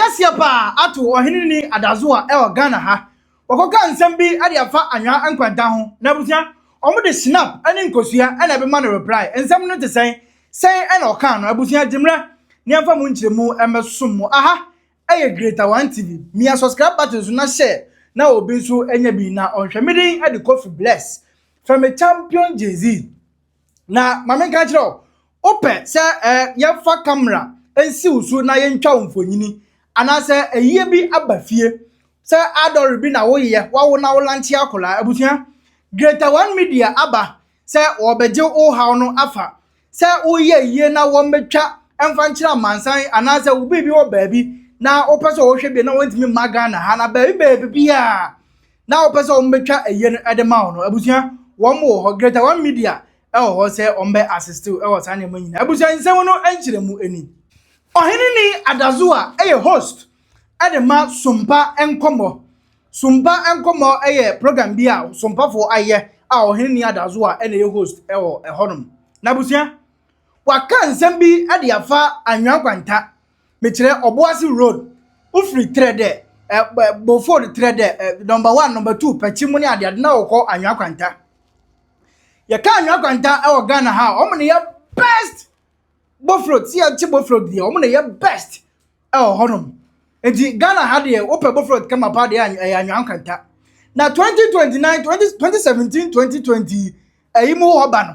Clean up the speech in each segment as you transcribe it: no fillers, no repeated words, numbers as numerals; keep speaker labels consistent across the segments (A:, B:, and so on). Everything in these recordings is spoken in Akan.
A: kɛseɛ paa ato ɔhene ni Adazoa ɛwɔ Ghana ha. Wɔkɔka nsɛm bi de afa anwea nkwanta ho. Na abusua, wɔn de snap ne nkosua na ɛbɛma no reply. Nsɛm no te sɛn? Sɛn ɛna ɔkaa no? Abusua, gyemmerɛ ne yɛmfa mu nkyerɛmu mmɛsom mo. Aha ɛyɛ Greater One TV. Mia subscribe button so na share na obi nso anya bi na ɔnhwɛ. Me din de Kofi Bless. Fɛmi Champion Jay-Z. Na ma menka kyerɛ wo, wopɛ sɛ eh, yɛmfa camera nsi wo so na yɛntwa wo mfonyini anaasɛ ayie bi aba fie sɛ adɔre bi na woyɛ wawo na wolankye akwadaa abusua Greater One Media aba sɛ wɔbɛgye wo haw no afa sɛ woyɛ ayie na wɔmmɛtwa mfa nkyerɛ amansan anaasɛ wo biribi wɔ baabi na wopɛ sɛ wɔhwɛ bi na wɔntumi mma Ghana ha na baabi baabi biara na wɔpɛ sɛ wɔbɛtwa ayie no de ma wo no abusua wɔn wɔ hɔ Greater One Media ɛwɔ hɔ sɛ wɔn bɛ assist ɛwɔ saa nneɛma nyinaa abusua nsɛm no nkyerɛ mu ani ɔhene ni Adazoa ɛyɛ host ɛde ma Sompa Nkɔmmɔ. Sompa Nkɔmmɔ ɛyɛ program bi a Sompafoɔ ayɛ a ɔhene ni Adazoa ɛna ɛyɛ host ɛwɔ ɛhɔnom. Na abusua waka nsɛm bi ɛde afa Anwea Nkwanta, mekyerɛ Ɔboase Road, wofiri trɛ dɛ ɛ Bofod trɛ dɛ ɛ number 1 number 2 pɛkyi mu ne adeade na wɔkɔ Anwea Nkwanta. Yɛka Anwea Nkwanta ɛwɔ Ghana ha, wɔn na yɛ best bofrot, si yɛkye bofrot deɛ wɔn na yɛ best ɛwɔ hɔnom. Nti Ghana ha deɛ wopɛ bofrot kama pa deɛ ɛyɛ Anwea Nkwanta. Na 2029 20 2017 2020 ɛyi mu hɔ ba no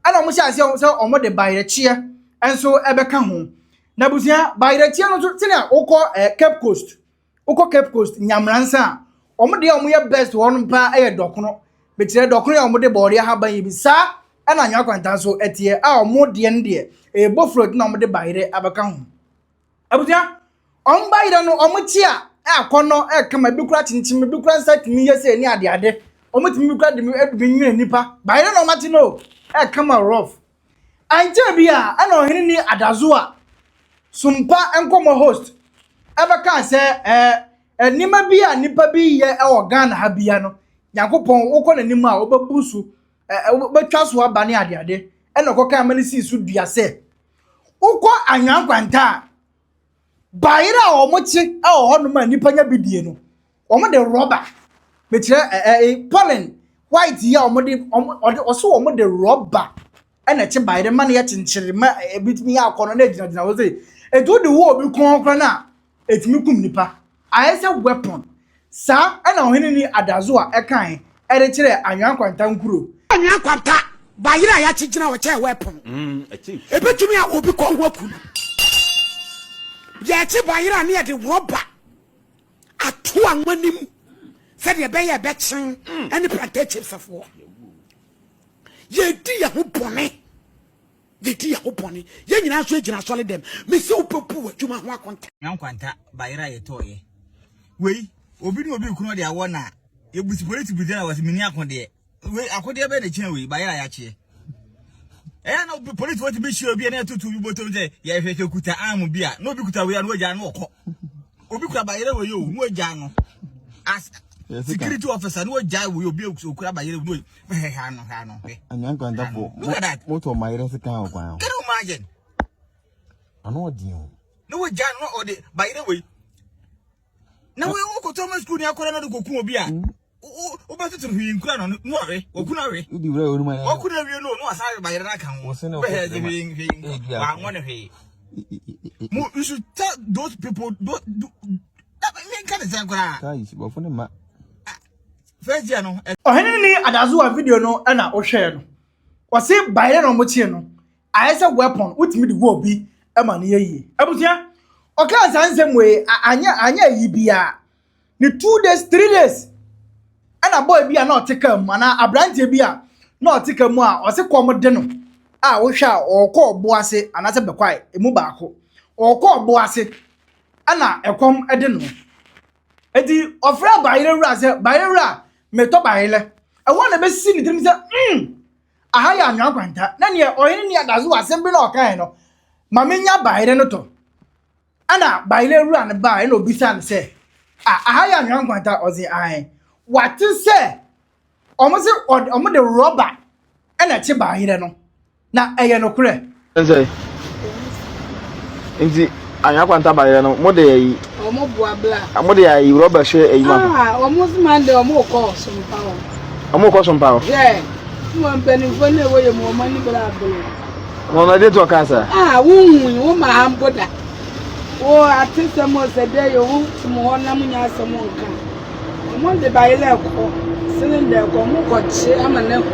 A: ɛna wɔn hyɛ aseɛ sɛ wɔn de bayerɛkyeɛ nso ɛbɛka ho. Na abusua bayerɛkyeɛ no nso sɛnea wokɔ Cape Coast, wokɔ Cape Coast Nyamransa a wɔn deɛ wɔn yɛ best hɔ paa ɛyɛ dɔkono. Mekyerɛ dɔkono yɛ wɔn de bɔɔde ahaban yi bi saa ɛna Anwea Nkwanta nso ɛteɛ a wɔn deɛ no deɛ ɛyɛ bofrot na wɔn de bayerɛ abɛka ho. Abusua wɔn bayerɛ no wɔn kyi a ɛakɔnɔ ɛkama ebi kura kyenkyen ebi kura nsa tumi yɛ sɛ ɛni adeade wɔn tumi bi kura de bi nwene nipa bayerɛ na wɔn ate no ɛkama rough. Ankyɛn bi a ɛna ɔhene ni Adazoa Sompa Nkɔmɔ host ɛbɛka sɛ ɛɛ nneɛma bi a nipa bi yɛ ɛwɔ Ghana ha bia no Nyankopɔn wokɔ n'anim a wobɛbu so ɛɛ wobɛtwa so aba ne adeade ɛna ɔkɔka ama ne sii so dua sɛ wokɔ Anwea Nkwanta a bayerɛ a wɔn kye ɛwɔ hɔnom a nipa nya bi die no wɔn de rɔba mekyerɛ ɛɛ pollen white yi a wɔn de wɔn ɔde ɔso wɔn de rɔba ɛna ɛkye bayerɛ ma no yɛ kyenkyere ma ebi tumi yɛ akɔnɔ na egyinagyina hɔ sɛ etu de wɔ obi kɔn koraa na etumi kum nipa ayɛ sɛ weapon saa ɛna ɔhene ni Adazoa ɛkan ɛde kyerɛ Anwea Nkwanta nkuro.
B: Anwea Nkwanta bayerɛ a yɛakye gyina wɔkyɛ weapon ebetumi a obi kɔn ho aku no yɛkye bayerɛ a ne yɛde rɔba ato anwa nim sɛdeɛ ɛbɛyɛ ɛbɛkyen ɛne plantain chipsfoɔ yɛdi yɛn ho bɔne yɛdi yɛn ho bɔne yɛn nyinaa nso gyina asɔre dɛm mesi wopɛpu w'adwuma ho akonta.
C: Nkwanta bayerɛ a yɛtɔɔyɛ wei obi ne obi kunu de awɔ na yɛbusi polisi busi na wɔsi mini akodeɛ wei akodeɛ bɛyɛ de kyɛn wei bayerɛ a yɛakyeɛ ɛyɛ na obi polisi wɔti bi hyia obi a na ɛtutu bi bɔtɔm sɛ yɛhwɛ sɛ kuta arm bi a na obi kuta wei a na wagya no ɔkɔ obi kura bayerɛ wei o na wagya no as security officer na wagya wei obi okura bayerɛ wei hwɛ hwɛ ano hwɛ ano hwɛ.
D: Anwea Nkwantafo.
C: Look at that.
D: Moto mayerɛ sika wɔ kwan ho.
C: Can you imagine?
D: Ano ɔden o.
C: Na wagya no ɔde bayerɛ wei na wei wokɔtɔ ma sukuu ni akɔda na de kɔku obi a wobɛtoto hwee nkura no no ɔwe wɔku no awe
D: Wodi wura wɔ mu
C: wɔku no awie no na wasan we bayerɛ no aka ho
D: Wo se na
C: bɛhɛ
D: ɔkɔ
C: hwee hwee
D: Ɛdi ako.
C: waŋɔ ne hwee mo you should tell those people those do menka ne sɛn koraa
D: Kaa yi bɔfo ne ma.
C: first year no
A: Ɔhene ni Adazoa video no ɛna ɔhwɛɛ no wɔsi bayerɛ na wɔn kye no ayɛ sɛ weapon wotumi de wɔ obi ɛma no yɛ yie. Abusua ɔkaa saa nsɛm wei anyɛ anyɛ ayi biara ne 2 days 3 days ɛna boy bi a na ɔte kaa mu anaa aberanteɛ bi a na ɔte kaa mu a ɔse kɔm de no a wohwɛ a ɔrekɔ ɔbo ase anaasɛ bɛkwae emu baako ɔrekɔ ɔbo ase ɛna ɛkɔm de no eti ɔfrɛ bayerɛ wura sɛ bayerɛ wura metɔ bayerɛ ɛhɔ na bɛsi ne tirim sɛ aha yɛ Anwea Nkwanta na neɛ ɔhene ni Adazo wɔ asɛm bi na ɔkae no ma menya bayerɛ no tɔ ɛna bayerɛ wura no baa ɛna obisa no sɛ a aha yɛ Anwea Nkwanta ɔse ae wate sɛ ɔmo sɛ ɔmo de rɔba ɛna ɛkye bayerɛ no na ɛyɛ nokorɛ.
E: Sɛ nti.
D: Anwea kwanta bayerɛ no mo de ayi.
E: Ɔmo boa bla.
D: Mo de ayi rɔba hyɛ ayi ma.
E: Ah ɔmo se Monday ɔmo kɔ sompa hɔ.
D: Ɔmo kɔ sompa hɔ.
E: Hwɛ mo mpanimfoɔ na ɛwɔ yɛ mu ɔmo ani bere abere.
D: Wɔn na de to ɔka saa.
E: Ah wo hu yi wo ma ha mpo da. Wo ate sɛm o sɛ dɛ yɛ wo te mo hɔ na mo nya asɛm nka. Ɔmo de bayerɛ kɔ cylinder kɔ ɔmo kɔ kye ama no ahu.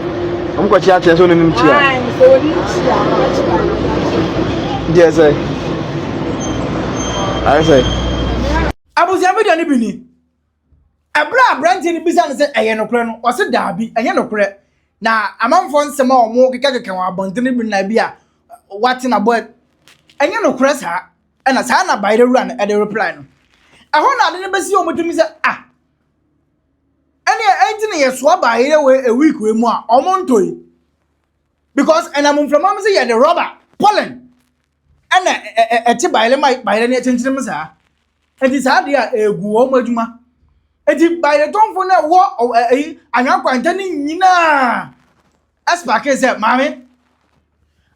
D: Ɔmo kɔ kye akyerɛ sɛ ɔno nim kyi a.
E: Ayi sɛ ɔnim kyi a ɔmo bɛkye bayerɛ akyerɛ.
D: Nti ɛsɛ. Ayɛ sɛ.
A: Abusua video no bi ni. Ɛberɛ a aberanteɛ no bisa no sɛ ɛyɛ nokorɛ no, ɔse daabi, ɛnyɛ nokorɛ. Na amanfoɔ nsɛm a wɔkekakeka wɔ abɔntene bi na bi a wate na bɔ ɛnyɛ nokorɛ saa. Ɛna saa na bayerɛ wura no ɛde reply no. Ɛhɔ na ade no bɛsi wɔn tirim sɛ ah ɛne ɛnti na yɛsoa bayerɛ wɔ a week wei mu a wɔn ntɔ yi because ɛnam mframa mu sɛ yɛde rɔba pollen ɛna ɛte bayerɛ ma bayerɛ no ɛkyenkyere mu saa. Enti saa adeɛ a ɛgu wɔn adwuma. Enti bayerɛtɔnfo no ɛwɔ ɛyi anwea kwanta no nyinaa ɛspake sɛ maame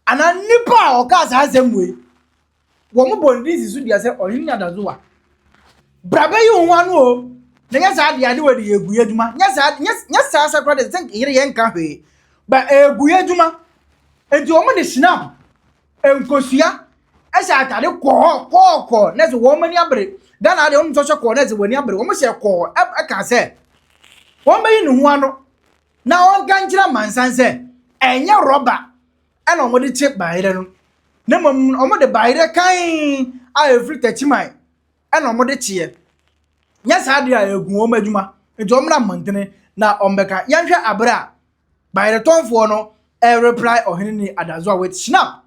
A: anaa nipa a ɔkaa saa asɛm wei wɔn bɔ ne din si so dua sɛ ɔhene Nyadazoa. Bra bɛyi wo ho ano o na nyɛ saa adeɛ ade wɔ de yɛ egu yɛ adwuma nyɛ saa nyɛ saa sɛ koraa de sɛ yere yɛn nka hwee ba egu yɛ adwuma. Enti wɔn de snap Nkosua hyɛ atade kɔɔ kɔɔkɔɔ na sɛ wɔn ani abere. Ghana adeɛ wɔn nso hyɛ kɔɔ na sɛ wɔn ani abere. Wɔn hyɛ kɔɔ ɛka sɛ wɔn bɛyi ne ho ano na wɔn ka nkyerɛ amansan sɛ ɛnyɛ rɔba ɛna wɔn de kye bayerɛ no na mmom wɔn de bayerɛ kan a efiri tɛkyiman ɛna wɔn de kyeɛ. Nyɛ saa adeɛ a egu wɔn adwuma nti wɔn na mmɔntene na wɔn bɛka. Yɛnhwɛ abere a Bayerɛtɔnfoɔ no reply ɔhene ni Adazoa with Schnapp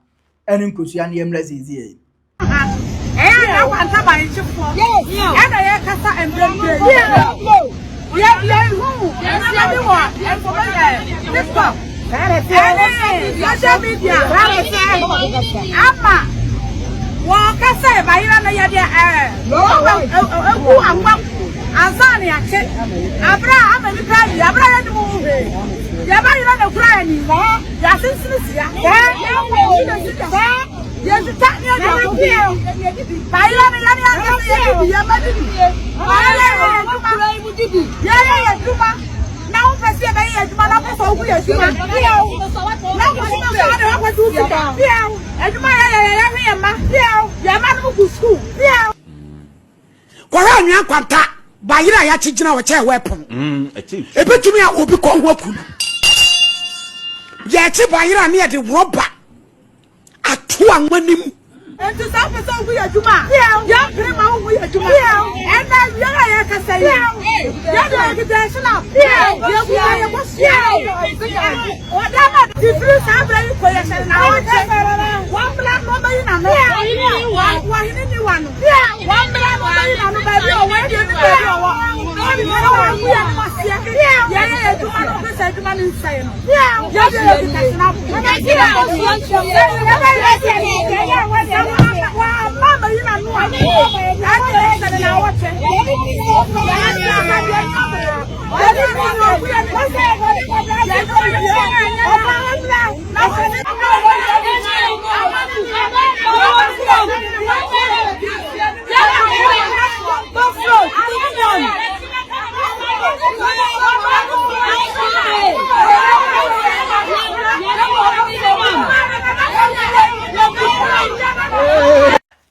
A: ɛne nkosua ne yɛmmrɛ seesei yi.
F: Ɛyɛ a na kwanta bayekyefoɔ ɛna yɛkasa mprempren yi. Yɛhu nneɛma bi wɔ information TikTok ɛne social media ama wɔkasa bayerɛ no yɛde ɛɛ egu anwa mu. Ansa na yɛakye, abere a ama nnipa awie, abere a yɛnnim ho hwee, yɛn ba yera na kura yɛn ni, yɛasensene sia, yɛtwitwa ne yɛde akɔgu bayera no, yɛne ankasa yɛdi bi, yɛn mma di bi, yɛyɛ yɛn adwuma, yɛyɛ yɛn adwuma, na wopɛ sɛ yɛbɛyɛ yɛn adwuma na wopɛ sɛ wogu yɛn adwuma, na wopɛ sɛ wode wakɔgye wo sika, adwuma yɛyɛ yɛhwɛ yɛn mma, yɛn mma no gu sukuu.
B: Kɔhwɛ anwea nkwanta bayerɛ a yɛakye gyina hɔ kyɛ ɛwɔ ɛpono. Ebetumi a obi kɔn ho aku no. Yɛkye bayerɛ a ne yɛde rɔba ato anwa no mu.
F: Enti sɛ wopɛ sɛ wohu yɛ adwuma a, yɛmpene ma wonhu yɛ adwuma. Ɛnnɛ awia a yɛrekasa yi, yɛn deɛ yɛkita yɛn hyena, yɛkuta yɛn kosua. Ɔda no adi firi saa berɛ yi kɔ yɛhyɛ no naawɔtwe. Wɔmmra na ɔmmɛyi n'ano. Wɔhene ni wa no. Wɔmmra na ɔmmɛyi n'ano baabi a ɔwɔ ɛdeɛ ne baabi a ɔwɔ. Na wɔagu yɛn anim aseɛ. Yɛyɛ yɛn adwuma no ɔpɛ sɛ adwuma no nsɛe no. Yɛdeɛ yɛkita hyena. Wɔamma ammɛyi n'ano a, ɛdeɛ yɛhyɛ no naawɔtwe.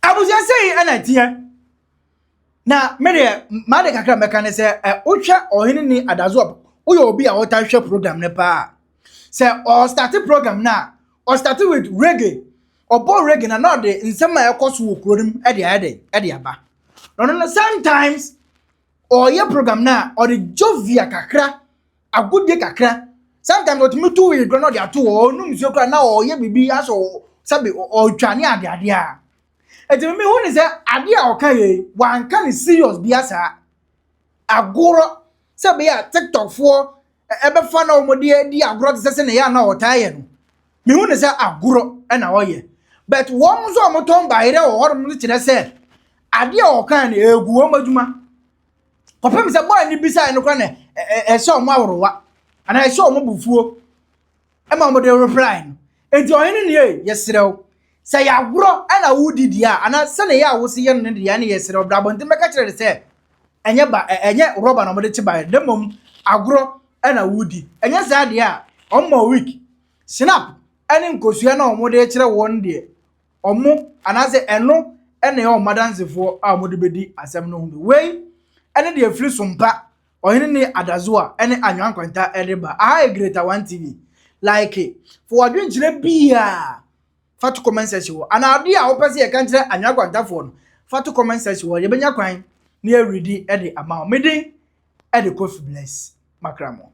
A: Abusua sei ɛna ɛteɛ. Na me deɛ m'ade kakra mɛka ne sɛ ɛ wohwɛ ɔhene ni adazo a woyɛ obi a wɔtaa hwɛ program no paa sɛ ɔstarte program no a ɔstarte with reggae ɔbɔ reggae na na ɔde nsɛm a ɛkɔ so wɔ kuro no mu ɛde ayɛ dɛ ɛde aba na ɔno no sometimes ɔyɛ program no a ɔde jovia kakra agodie kakra sometimes ɔtumi tu wii kora na ɔde ato hɔ ɔnum nsuo kora na ɔyɛ biribi asɔ sɛbi ɔtwa ne adeadeɛ a Eti me hu ne sɛ adeɛ a ɔka yei wanka ne serious bia saa. Agorɔ sɛ bɛyɛ a TikTok foɔ ɛbɛfa na wɔn de adi agorɔ te sɛ sɛ na ɛyɛ a na ɔtaa yɛ no. Me hu ne sɛ agorɔ ɛna ɔyɛ. But wɔn nso a wɔtɔn bayerɛ wɔ hɔnom no kyerɛ sɛ adeɛ a ɔka no egu wɔn adwuma. Kɔpem sɛ bɔɔl no bisaeɛ no koraa na ɛhyɛ wɔn aworowa anaa ɛhyɛ wɔn bufuo. ɛma wɔde reply no. Enti ɔhene nie, yɛsrɛ wo. Sɛ yɛ agorɔ na woredi deɛ a, anaa sɛdeɛ ɛyɛ a wose yɛ no no deɛ, ɛne yɛsrɛ wo, bra abɔnten bɛka kyerɛ no sɛ ɛnyɛ ba, ɛnyɛ rɔba na wɔde kye baeɛ, na mmom agorɔ na woredi. Ɛnyɛ saa deɛ a, wɔma wo week. Snap ne nkosua no a wɔde rekyerɛ woɔ no deɛ, wɔn anaasɛ ɛno na ɛyɛ wɔn adansefoɔ a wɔde bɛdi asɛm no ho bi. Wei ne deɛ ɛfiri Sompa Ɔhene ne Adazoa ne Anwea Nkwanta de ba. Aha yɛ Greater One TV. Like, fa w'adwenkyerɛ biara fa to comment section hɔ. Anaa adeɛ a wopɛ sɛ yɛka nkyerɛ Anwea Nkwantafoɔ no, fa to comment section hɔ. Yɛbɛnya kwan na yɛredi de ama wo. Me din de Kofi Bless Makramo.